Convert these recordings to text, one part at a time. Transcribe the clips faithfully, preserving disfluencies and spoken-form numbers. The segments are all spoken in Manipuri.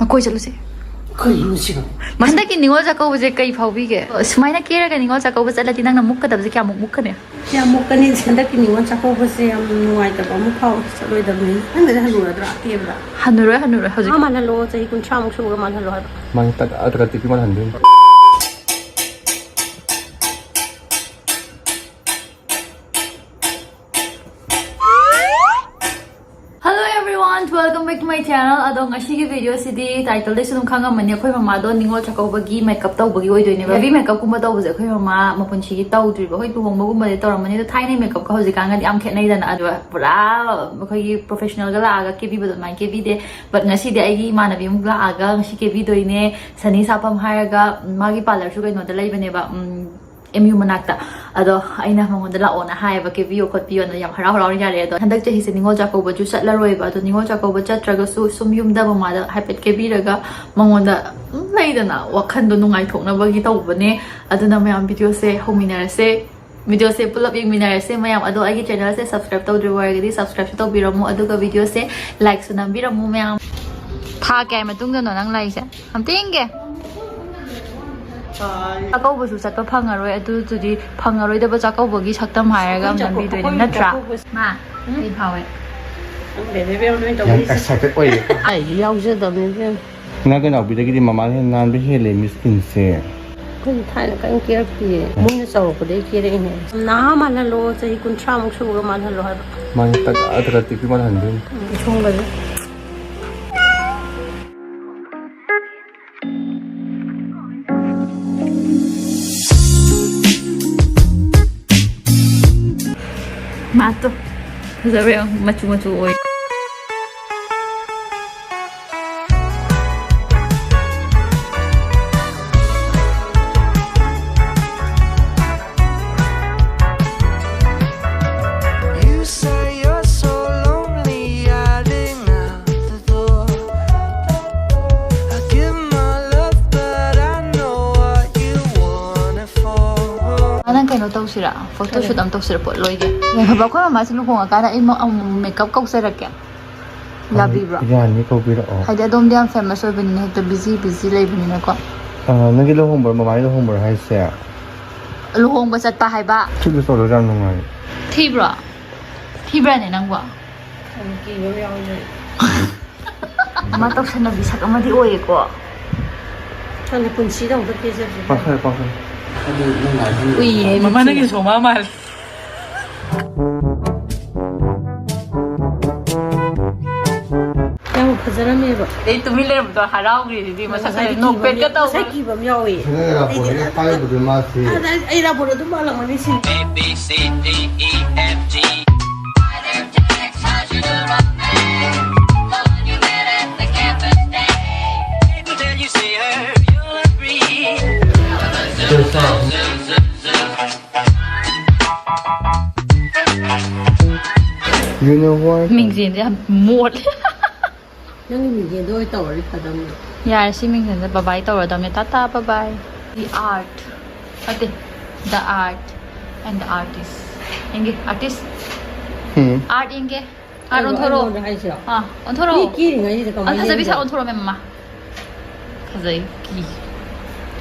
ꯃꯈꯣꯏ ꯆꯠꯂꯨꯁꯦ꯫ ꯀꯩꯅꯣ ꯁꯤꯕꯣ? ꯍꯟꯗꯛꯀꯤ ꯅꯤꯉꯣꯜ ꯆꯥꯛꯀꯧꯕꯁꯦ ꯀꯩ ꯐꯥꯎꯕꯤꯒꯦ? ꯁꯨꯃꯥꯏꯅ ꯀꯦꯔꯒ ꯅꯤꯉꯣꯜ ꯆꯥꯛꯀꯧꯕ ꯆꯠꯂꯗꯤ ꯅꯪꯅ ꯃꯨꯛꯀꯗꯕꯁꯦ ꯀꯌꯥꯃꯨꯛ ꯃꯨꯛꯀꯅꯤ? ꯌꯥꯝ ꯃꯨꯛꯀꯅꯤ꯫ ꯍꯟꯗꯛꯀꯤ ꯅꯤꯉꯣꯜ ꯆꯥꯛꯀꯧꯕꯁꯦ ꯌꯥꯝ ꯅꯨꯡꯉꯥꯏꯇꯕ ꯑꯃ ꯐꯥꯎꯋꯦ꯫ ꯆꯠꯂꯣꯏꯗꯕꯅꯤ꯫ ꯅꯪꯗꯗꯤ ꯍꯜꯂꯨꯔꯗ꯭ꯔꯥ ꯑꯀꯦꯕꯗ? ꯍꯟꯅꯨꯔꯣꯏ, ꯍꯟꯅꯨꯔꯣꯏ ꯍꯧꯖꯤꯛ꯫ ꯃꯥ ꯃꯥꯜꯍꯜꯂꯣ, ꯆꯍꯤ ꯀꯨꯟꯊ꯭ꯔꯥꯃꯨꯛ ꯁꯨꯔꯒ ꯃꯥꯜꯍꯜꯂꯣ ꯍꯥꯏꯕ꯫ ꯃꯥꯅ ꯇꯛ-, ꯑꯗꯨꯒ ꯇꯤꯛꯄꯤ ꯃꯥꯜꯍꯟꯗꯣꯏꯅꯤ꯫ Hello everyone, welcome back to my channel. ꯑꯗꯣ ꯉꯁꯤꯒꯤ video ꯁꯤꯗꯤ title ꯗꯩꯁꯨ ꯑꯗꯨꯝ ꯈꯪꯉꯝꯃꯅꯤ, ꯑꯩꯈꯣꯏ ꯃꯃꯥꯗꯣ ꯅꯤꯉꯣꯜ ꯆꯥꯛꯀꯧꯕꯒꯤ makeup ꯇꯧꯕꯒꯤ ꯑꯣꯏꯗꯣꯏꯅꯦꯕ꯫ Heavy makeup ꯀꯨꯝꯕ ꯇꯧꯕꯁꯦ ꯑꯩꯈꯣꯏ ꯃꯃꯥ ꯃꯄꯨꯟꯁꯤꯒꯤ ꯇꯧꯗ꯭ꯔꯤꯕ꯫ ꯍꯣꯏ, ꯂꯨꯍꯣꯡꯕꯒꯨꯝꯕꯗꯤ ꯇꯧꯔꯝꯃꯅꯤ, ꯑꯗꯣ ꯊꯥꯏꯅꯩ makeup ꯀ ꯍꯧꯖꯤꯛꯀꯥꯟꯒꯗꯤ ꯌꯥꯝ ꯈꯦꯠꯅꯩꯗꯅ꯫ ꯑꯗꯨꯒ ꯄꯨꯔꯥ ꯑꯩꯈꯣꯏꯒꯤ professional ꯒ ꯂꯥꯛꯑꯒ ꯀꯦꯕꯤꯕꯗꯣ ꯑꯗꯨꯃꯥꯏꯅ ꯀꯦꯕꯤꯗꯦ꯫ But ꯉꯁꯤꯗꯤ ꯑꯩꯒꯤ ꯏꯃꯥꯟꯅꯕꯤ ꯑꯃꯨꯛ ꯂꯥꯛꯑꯒ ꯉꯁꯤ ꯀꯦꯕꯤꯗꯣꯏꯅꯦ꯫ ꯁꯅꯤ ꯁꯥꯐꯝ ꯍꯥꯏꯔꯒ, ꯎꯝ, ꯃꯥꯒꯤ parlour ꯁꯨ ꯀꯩꯅꯣꯗ ꯂꯩꯕꯅꯦꯕ, ꯎꯝ, M U ꯃꯅꯥꯛꯇ꯫ ꯑꯗꯣ ꯑꯩꯅ ꯃꯉꯣꯟꯗ ꯂꯥꯛꯑꯣꯅ ꯍꯥꯏꯌꯦꯕ, ꯀꯦꯕꯤꯌꯣ ꯈꯣꯠꯄꯤꯌꯣꯅ꯫ ꯌꯥꯝ ꯍꯔꯥꯎ ꯍꯔꯥꯎꯅ ꯌꯥꯔꯛꯑꯦ꯫ ꯑꯗꯣ ꯍꯟꯗꯛ ꯆꯍꯤꯁꯦ ꯅꯤꯉꯣꯜ ꯆꯥꯛꯀꯧꯕꯁꯨ ꯆꯠꯂꯔꯣꯏꯕ꯫ ꯑꯗꯣ ꯅꯤꯉꯣꯜ ꯆꯥꯛꯀꯧꯕ ꯆꯠꯇ꯭ꯔꯒꯁꯨ ꯁꯨꯝ ꯌꯨꯝꯗ ꯃꯃꯥꯗ ꯍꯥꯏꯐꯦꯠ ꯀꯦꯕꯤꯔꯒ ꯃꯉꯣꯟꯗ, ꯎꯝ, ꯂꯩꯗꯅ ꯋꯥꯈꯟꯗꯣ ꯅꯨꯡꯉꯥꯏꯊꯣꯛꯅꯕꯒꯤ ꯇꯧꯕꯅꯦ꯫ ꯑꯗꯨꯅ ꯃꯌꯥꯝ video ꯁꯦ ꯍꯧꯃꯤꯟꯅꯔꯁꯦ, video ꯁꯦ ꯄꯨꯂꯞ ꯌꯦꯡꯃꯤꯟꯅꯔꯁꯦ ꯃꯌꯥꯝ꯫ ꯑꯗꯣ ꯑꯩꯒꯤ channel ꯁꯦ subscribe ꯇꯧꯗ꯭ꯔꯤꯕ ꯑꯣꯏꯔꯒꯗꯤ subscribe ꯁꯨ ꯇꯧꯕꯤꯔꯝꯃꯣ, ꯑꯗꯨꯒ video ꯁꯦ like ꯁꯨ ꯅꯝꯕꯤꯔꯝꯃꯣ ꯃꯌꯥꯝ꯫ ꯊꯥ ꯀꯌꯥꯒꯤ ꯃꯇꯨꯡꯗꯅꯣ ꯅꯪ ꯂꯥꯛꯏꯁꯦ? ꯑꯝꯇ ꯌꯦꯡꯒꯦ꯫ ꯆꯥꯛꯀꯧꯕꯁꯨ ꯆꯠꯄ ꯐꯪꯉꯔꯣꯏ, ꯑꯗꯨꯗꯨꯗꯤ ꯐꯪꯉꯔꯣꯏꯗꯕ ꯆꯥꯛꯀꯧꯕꯒꯤ ꯁꯛꯇꯝ ꯍꯥꯏꯔꯒ ꯑꯃ ꯅꯝꯕꯤꯗꯣꯏꯅꯦ, ꯅꯠꯇ꯭ꯔꯥ? ꯃꯥ, ꯀꯩ ꯐꯥꯎꯋꯦ? ꯈꯪꯗꯦꯗ ꯏꯕꯦꯝꯃ, ꯅꯣꯏ ꯌꯥꯝ ꯇꯧꯔꯤꯁꯦ꯫ Excited ꯑꯣꯏꯌꯦ꯫ ꯑꯩ ꯌꯥꯎꯖꯗꯕꯅꯤ ꯏꯕꯦꯝꯃ꯫ ꯅꯪ ꯀꯩꯅꯥꯎꯕꯤꯗꯒꯤꯗꯤ ꯃꯃꯥꯅ ꯍꯦꯟꯅ ꯅꯥꯟꯕ ꯍꯦꯜꯂꯦ, ꯃꯤꯁ ꯀꯤꯟꯁꯦ꯫ ꯑꯩꯈꯣꯏꯗꯤ ꯊꯥꯏꯅ ꯀꯔꯤꯝ ꯀꯦꯔꯛꯇꯤꯌꯦ꯫ ꯃꯣꯏꯅ ꯆꯥꯎꯔꯛꯄꯗꯒꯤ ꯀꯦꯔꯛꯏꯅꯦ꯫ ꯅꯍꯥ ꯃꯥꯜꯍꯜꯂꯣ, ꯆꯍꯤ ꯀꯨꯟꯊ꯭ꯔꯥꯃꯨꯛ ꯁꯨꯔꯒ ꯃꯥꯜꯍꯜꯂꯣ ꯍꯥꯏꯕ꯫ ꯃꯥꯅ ꯇꯛ-, ꯑꯗꯨꯒ ꯇꯤꯛꯄꯤ ꯃꯥꯜꯍꯟꯗꯣꯏꯅꯤ꯫ ꯎꯝ, ꯁꯣꯝꯒꯁꯦ꯫ ꯃꯥꯇꯣ ꯐꯖꯕ ꯌꯥꯝ ꯃꯆꯨ ꯃꯆꯨ ꯑꯣꯏ꯫ You say you're so lonely, I didn't have the door. I give my love, but I know what you want it for. ꯅꯪ ꯀꯩꯅꯣ ꯇꯧꯁꯤꯔꯥ? Photoshoot ꯑꯃ ꯇꯧꯁꯤꯔꯥ ꯄꯣꯠꯂꯣꯏꯒꯦ? ꯉꯥꯏꯈꯣꯕ, ꯑꯩꯈꯣꯏ ꯃꯃꯥꯁꯦ ꯂꯨꯍꯣꯡꯉꯀꯥꯟꯗ ꯑꯩ ꯃ-, ꯑꯃꯨꯛ makeup ꯀꯧꯖꯔꯛꯀꯦ꯫ ꯌꯥꯕꯤꯕ꯭ꯔꯣ? ꯌꯥꯅꯤ, ꯀꯧꯕꯤꯔꯛꯑꯣ꯫ ꯍꯥꯏꯗꯤ ꯑꯗꯣꯝꯗꯤ ꯌꯥꯝ ꯐꯦꯃꯁ ꯑꯣꯏꯕꯅꯤꯅ ꯍꯦꯛꯇ ꯕꯤꯖꯤ ꯕꯤꯖꯤ ꯂꯩꯕꯅꯤꯅꯀꯣ꯫ ꯑ, ꯅꯪꯒꯤ ꯂꯨꯍꯣꯡꯕ, ꯃꯃꯥꯒꯤ ꯂꯨꯍꯣꯡꯕꯔꯣ ꯍꯥꯏꯁꯦ? ꯂꯨꯍꯣꯡꯕ ꯆꯠꯄ ꯍꯥꯏꯕ꯫ ꯊꯤꯕ ꯆꯠꯂꯁꯨ ꯌꯥꯝ ꯅꯨꯡꯉꯥꯏ꯫ ꯊꯤꯕ꯭ꯔꯣ? ꯊꯤꯕ꯭ꯔꯥꯅꯦ ꯅꯪꯕꯣ? ꯀꯤꯕ ꯑꯃ ꯌꯥꯎꯖꯩ꯫ ꯃꯥ ꯇꯧꯁꯟꯅꯕꯤ ꯁꯛ ꯑꯃꯗꯤ ꯑꯣꯏꯌꯦꯀꯣ꯫ ꯈꯪꯗꯦ, ꯄꯨꯟꯁꯤꯗ ꯑꯃꯨꯛꯇ ꯀꯦꯖꯗ꯭ꯔꯤ꯫ ꯄꯥꯈꯠꯂꯦ, ꯄꯥꯈꯠꯂꯦ꯫ ꯎꯏꯌꯦ꯫ ꯃꯃꯥꯅꯒꯤ ꯁꯣꯃꯥ ꯃꯥꯜꯂꯦ꯫ ꯌꯥꯝ ꯐꯖꯔꯝꯃꯦꯕ꯫ ꯑꯗꯩ ꯇꯨꯃꯤꯟ ꯂꯩꯔꯝꯕꯗꯣ ꯍꯔꯥꯎꯈ꯭ꯔꯤꯗꯨꯗꯤ ꯃꯁꯛꯁꯦ ꯉꯁꯥꯏꯗꯤ ꯅꯣꯛꯐꯦꯠꯀ ꯀꯤꯕ- ꯉꯁꯥꯏ ꯇꯧꯕ꯫ ꯀꯤꯕ ꯑꯃ ꯌꯥꯎꯋꯦ꯫ ꯁꯤꯅ ꯑꯦꯔꯥꯕꯣꯠꯅ ꯍꯥꯏꯔꯨꯕꯗꯨ ꯃꯥꯁꯤ꯫ ꯑꯗ ꯑꯩ ꯑꯦꯔꯥꯕꯣꯠ ꯑꯗꯨꯝ ꯃꯥꯜꯂꯝꯒꯅꯤ ꯁꯤꯅꯤ꯫ A B C D E F G. People tell you see her, you'll agree. You know what? ꯃꯤꯡꯁꯦꯜꯁꯦ ꯌꯥꯝ ꯃꯣꯠꯂꯦ꯫ ꯅꯪꯒꯤ ꯃꯤꯡꯁꯦꯜꯗꯣ ꯑꯣꯏ ꯇꯧꯔꯗꯤ ꯐꯗꯝꯅꯦ꯫ ꯌꯥꯔꯦ, ꯁꯤ ꯃꯤꯡꯁꯦꯜꯁꯦ ꯕꯕꯥꯏ ꯇꯧꯔꯗꯝꯅꯦ꯫ ꯇꯥꯇꯥ ꯕꯕꯥꯏ꯫ The art. ꯅꯠꯇꯦ, the art and the artist. ꯌꯦꯡꯒꯦ, artist꯫ Hmm. Art ꯌꯦꯡꯒꯦ꯫ Art ꯑꯩꯉꯣꯟꯗ ꯑꯣꯟꯊꯣꯔꯛꯑꯣ꯫ ꯍꯥꯏꯁꯤꯔꯣ? ꯑꯥ, ꯑꯣꯟꯊꯣꯔꯛꯑꯣ꯫ ꯃꯤ ꯀꯦꯔꯤꯉꯩꯁꯤꯗ ꯀꯃꯥꯏꯅ ꯑ, ꯐꯖꯕꯤ ꯁꯥ ꯌꯦꯡꯗꯣꯏꯅꯣ? ꯑꯣꯟꯊꯣꯔꯛꯑꯣ, ꯃꯦꯝ, ꯃꯃꯥ꯫ ꯐꯖꯩ, ꯀꯤ꯫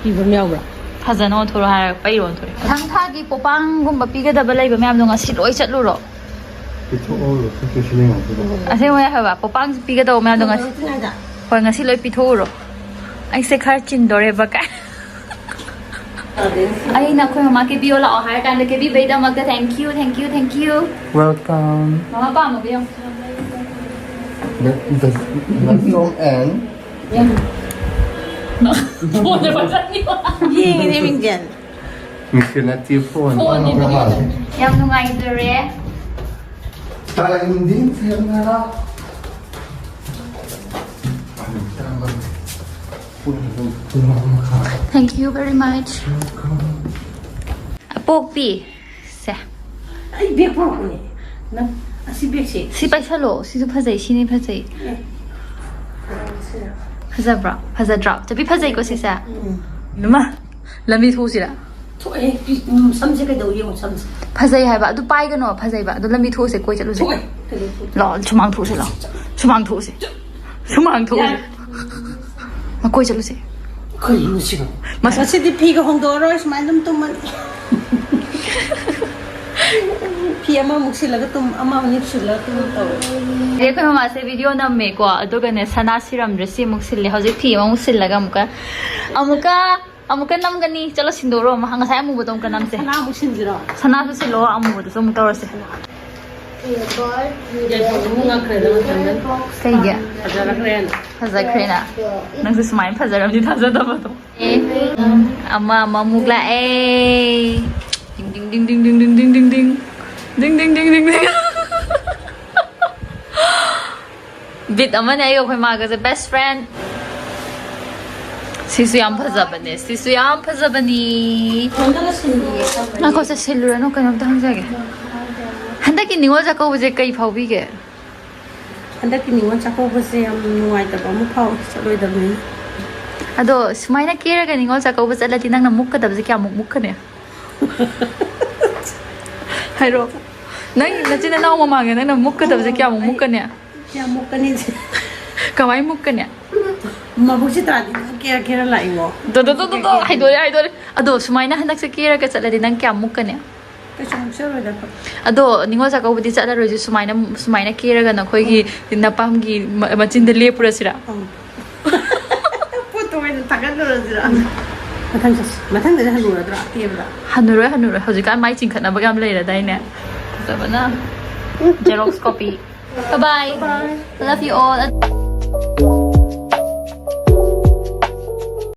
ꯀꯤꯕ ꯑꯃ ꯌꯥꯎꯕ꯭ꯔꯥ? ꯐꯖꯅ ꯑꯣꯟꯊꯣꯔꯛꯑꯣ ꯍꯥꯏꯔꯒ ꯄꯩꯔ ꯑꯣꯟꯊꯣꯔꯛꯑꯦ꯫ ꯃꯊꯪ ꯊꯥꯒꯤ ꯄꯣꯄꯥꯡꯒꯨꯝꯕ ꯄꯤꯒꯗꯕ ꯂꯩꯕ ꯃꯌꯥꯝꯗꯣ ꯉꯁꯤ ꯂꯣꯏ ꯆꯠꯂꯨꯔꯣ꯫ ꯄꯤꯊꯣꯛꯑꯣ, ꯂꯣꯏꯁꯤꯟ ꯂꯣꯏꯁꯤꯟ ꯌꯦꯡꯉꯣ꯫ ꯑꯁꯦꯡꯕ ꯍꯥꯏꯕ, ꯄꯣꯄꯥꯡ ꯄꯤꯒꯗꯕ ꯃꯌꯥꯝꯗꯣ ꯉꯁꯤ, ꯇꯧꯔꯛꯇ꯭ꯔꯤꯉꯩꯗ꯫ ꯍꯣꯏ, ꯉꯁꯤ ꯂꯣꯏ ꯄꯤꯊꯣꯛꯎꯔꯣ꯫ ꯑꯩꯁꯦ ꯈꯔ ꯆꯤꯟꯗꯣꯔꯦꯕ ꯀꯥꯏ꯫ ꯑꯩꯅ ꯑꯩꯈꯣꯏ ꯃꯃꯥ ꯀꯦꯕꯤꯌꯣ ꯂꯥꯛꯑꯣ ꯍꯥꯏꯔ ꯀꯥꯟꯗ ꯀꯦꯕꯤꯕꯩꯗꯃꯛꯇ thank you, thank you, thank you꯫ Welcome. ꯃꯃꯥ ꯄꯥꯝꯃꯕ ꯌꯦꯡꯉꯣ꯫ The, the, the song and ꯐꯣꯟꯗ ꯄꯥꯏꯁꯟꯕꯤꯌꯣ꯫ ꯌꯦꯡꯉꯤꯅꯦ ꯃꯤꯡꯁꯦꯜ꯫ ꯃꯤꯡꯁꯦꯜ ꯅꯠꯇꯦ, ꯐꯣꯟ꯫ ꯐꯣꯟꯅꯤ꯫ ꯌꯥꯝ ꯅꯨꯡꯉꯥꯏꯖꯔꯦ꯫ ꯇꯥꯏꯝꯗꯤ ꯊꯦꯡꯅꯔ꯫ ꯄꯨꯡ ꯑꯍꯨꯝ, ꯄꯨꯡ ꯑꯍꯨꯝ ꯃꯈꯥꯏ꯫ Thank you very much. ꯑꯄꯣꯛꯄꯤ꯫ ꯁꯦ꯫ ꯑꯩ ꯕꯦꯒ ꯄꯨꯔꯛꯄꯅꯦ꯫ ꯅꯪ ꯑꯁꯤ ꯕꯦꯒꯁꯦ꯫ ꯁꯤ ꯄꯥꯏꯁꯜꯂꯣ꯫ ꯁꯤꯁꯨ ꯐꯖꯩ꯫ ꯁꯤꯅꯤ ꯐꯖꯩ꯫ ꯐꯖꯕ꯭ꯔꯣ? ꯐꯖꯗ꯭ꯔꯣ? ꯆꯠꯄꯤ ꯐꯖꯩꯀꯣ ꯁꯤꯁꯦ? ꯎꯝ꯫ ꯅꯃ, ꯂꯝꯕꯤ ꯊꯣꯛꯎꯁꯤꯔ? ꯊꯣꯛꯑꯦ꯫ ꯄꯤ-, ꯎꯝ, ꯁꯝꯁꯦ ꯀꯩꯗꯧ ꯌꯦꯡꯉꯣ, ꯁꯝꯁꯦ꯫ ꯐꯖꯩ ꯍꯥꯏꯕ꯫ ꯑꯗꯨ ꯄꯥꯏꯒꯅꯣ꯫ ꯐꯖꯩꯕ꯫ ꯑꯗꯨ ꯂꯝꯕꯤ ꯊꯣꯛꯎꯁꯦ꯫ ꯀꯣꯏ ꯆꯠꯂꯨꯁꯦ꯫ ꯊꯣꯛꯑꯦ꯫ ꯂꯥꯛꯑꯣ, ꯁꯨꯃꯥꯡ ꯊꯣꯛꯎꯁꯦ, ꯂꯥꯛꯑꯣ꯫ ꯁꯨꯃꯥꯡ ꯊꯣꯛꯎꯁꯦ꯫ ꯁꯨꯃꯥꯡ ꯊꯣꯛꯎꯁꯦ꯫ ꯌꯥꯔꯦ꯫ ꯃꯀꯣꯏ ꯆꯠꯂꯨꯁꯦ꯫ ꯀꯩꯅꯣ ꯁꯤꯕꯣ? ꯃꯁ- ꯉꯁꯤꯗꯤ ꯐꯤꯒ ꯍꯣꯡꯗꯣꯛꯑꯔꯣꯏ, ꯁꯨꯃꯥꯏꯅ ꯑꯗꯨꯝ ꯇꯨꯝꯃꯅꯤ꯫ ꯐꯤ ꯑꯃꯃꯨꯛ ꯁꯤꯜꯂꯒ ꯇꯨꯝ, ꯑꯃꯃꯨꯛ ꯁꯤꯜꯂꯒ ꯇꯨꯝ ꯇꯧꯔꯦ꯫ ꯑꯗꯩ ꯑꯩꯈꯣꯏ ꯃꯃꯥꯁꯦ ꯚꯤꯗꯤꯑꯣ ꯅꯝꯃꯦꯀꯣ, ꯑꯗꯨꯒꯅꯦ ꯁꯅꯥ ꯁꯤꯔꯝꯗ꯭ꯔꯦ, ꯁꯤ ꯑꯃꯨꯛ ꯁꯤꯜꯂꯦ꯫ ꯍꯧꯖꯤꯛ ꯐꯤ ꯑꯃꯃꯨꯛ ꯁꯤꯜꯂꯒ ꯑꯃꯨꯛꯀ, ꯑꯃꯨꯛꯀ, ꯑꯃꯨꯛꯀ ꯅꯝꯒꯅꯤ꯫ ꯆꯠꯂꯣ, ꯁꯤꯟꯗꯣꯛꯎꯔꯣ꯫ ꯑꯃ-, ꯉꯁꯥꯏ ꯑꯃꯨꯕꯗꯣ ꯑꯃꯨꯛꯀ ꯅꯝꯁꯦ꯫ ꯁꯅꯥ ꯑꯃꯨꯛ ꯁꯤꯟꯁꯤꯔꯣ? ꯁꯅꯥꯁꯨ ꯁꯤꯜꯂꯣ, ꯑꯃꯨꯕꯗꯨꯁꯨ ꯑꯃꯨꯛ ꯇꯧꯔꯁꯦ꯫ ꯌꯥꯏꯐꯕ ꯑꯃꯨꯛ ꯉꯛꯈ꯭ꯔꯦꯗ ꯃꯊꯟꯗ꯫ ꯀꯩꯒꯤ? ꯐꯖꯔꯛꯈ꯭ꯔꯦꯅ꯫ ꯐꯖꯈ꯭ꯔꯦꯅ? ꯅꯪꯁꯨ ꯁꯨꯃꯥꯏꯅ ꯐꯖꯔꯝꯗꯤ ꯊꯥꯖꯗꯕꯗꯣ꯫ ꯑꯦ, ꯑꯃ, ꯑꯃꯃꯨꯛ ꯂꯥꯛꯑꯦ꯫ ꯗꯤꯡ, ꯗꯤꯡ, ꯗꯤꯡ꯫ ꯗꯤꯡ, ꯗꯤꯡ, ꯗꯤꯡ, ꯗꯤꯡ, ꯗꯤꯡ꯫ ꯕꯤꯠ ꯑꯃꯅꯦ ꯑꯩꯒ ꯑꯩꯈꯣꯏ ꯃꯥꯒꯁꯦ best friend꯫ ꯁꯤꯁꯨ ꯌꯥꯝ ꯐꯖꯕꯅꯦ, ꯁꯤꯁꯨ ꯌꯥꯝ ꯐꯖꯕꯅꯤ꯫ ꯉꯥꯏꯈꯣ, ꯁꯦ, ꯁꯤꯜꯂꯨꯔꯅꯨ, ꯀꯩꯅꯣꯝꯇ ꯍꯪꯖꯒꯦ꯫ ꯍꯟꯗꯛꯀꯤ ꯅꯤꯉꯣꯜ ꯆꯥꯛꯀꯧꯕꯁꯦ ꯀꯩ ꯐꯥꯎꯕꯤꯒꯦ? ꯍꯟꯗꯛꯀꯤ ꯅꯤꯉꯣꯜ ꯆꯥꯛꯀꯧꯕꯁꯦ ꯌꯥꯝ ꯅꯨꯡꯉꯥꯏꯇꯕ ꯑꯃ ꯐꯥꯎꯏ, ꯆꯠꯂꯣꯏꯗꯕꯅꯤꯅ꯫ ꯑꯗꯣ ꯁꯨꯃꯥꯏꯅ ꯀꯦꯔꯒ ꯅꯤꯉꯣꯜ ꯆꯥꯛꯀꯧꯕ ꯆꯠꯂꯗꯤ ꯅꯪꯅ ꯃꯨꯛꯀꯗꯕꯁꯦ ꯀꯌꯥꯃꯨꯛ ꯃꯨꯛꯀꯅꯤ? ꯍꯥꯏꯔꯣ꯫ ꯅꯪ ꯅꯆꯤꯟ ꯅꯅꯥꯎ ꯃꯃꯥꯡꯗ ꯅꯪꯅ ꯃꯨꯛꯀꯗꯕꯁꯦ ꯀꯌꯥꯃꯨꯛ ꯃꯨꯛꯀꯅꯤ? ꯀꯌꯥ ꯃꯨꯛꯀꯅꯤ? ꯀꯃꯥꯏ ꯃꯨꯛꯀꯅꯤ? ꯃꯕꯨꯛꯁꯤ ꯇꯥꯗꯤ ꯀꯦꯔ ꯀꯦꯔ ꯂꯥꯛꯏꯉꯣ꯫ ꯗꯣ, ꯗꯣ, ꯗꯣ, ꯗꯣ, ꯗꯣ, ꯍꯥꯏꯗꯣꯔꯦ, ꯍꯥꯏꯗꯣꯔꯦ꯫ ꯑꯗꯣ ꯁꯨꯃꯥꯏꯅ ꯍꯟꯗꯛꯁꯦ ꯀꯦꯔꯒ ꯆꯠꯂꯗꯤ ꯅꯪ ꯀꯌꯥꯝ ꯃꯨꯛꯀꯅꯤ? ꯀꯩꯁꯨ ꯃꯨꯛꯆꯔꯣꯏꯗ꯫ ꯑꯗꯣ ꯅꯤꯉꯣꯜ ꯆꯥꯛꯀꯧꯕꯗꯤ ꯆꯠꯂꯔꯣꯏꯁꯦ, ꯁꯨꯃꯥꯏꯅ, ꯁꯨꯃꯥꯏꯅ ꯀꯦꯔꯒ ꯅꯈꯣꯏꯒꯤ ꯅꯄꯥꯝꯒꯤ ꯃ-, ꯃꯆꯤꯟꯗ ꯂꯦꯞꯄꯨꯔꯁꯤꯔꯥ? ꯑꯪ꯫ ꯄꯣꯠꯇꯣ ꯑꯣꯏꯅ ꯊꯥꯒꯠꯂꯨꯔꯁꯤꯔꯥ? ꯃꯊꯪ ꯆꯠꯁꯤ꯫ ꯃꯊꯪꯗꯗꯤ ꯍꯜꯂꯨꯔꯗ꯭ꯔꯥ ꯀꯦꯕꯗ? ꯍꯟꯅꯨꯔꯣꯏ, ꯍꯟꯅꯨꯔꯣꯏ꯫ ꯍꯧꯖꯤꯛꯀꯥꯟ ꯃꯥꯏ ꯆꯤꯡꯈꯠꯅꯕ ꯌꯥꯝ ꯂꯩꯔꯗꯥꯏꯅꯦ? ꯐꯖꯕꯅ꯫ Xerox copy꯫ Bye bye. Bye. Love you all.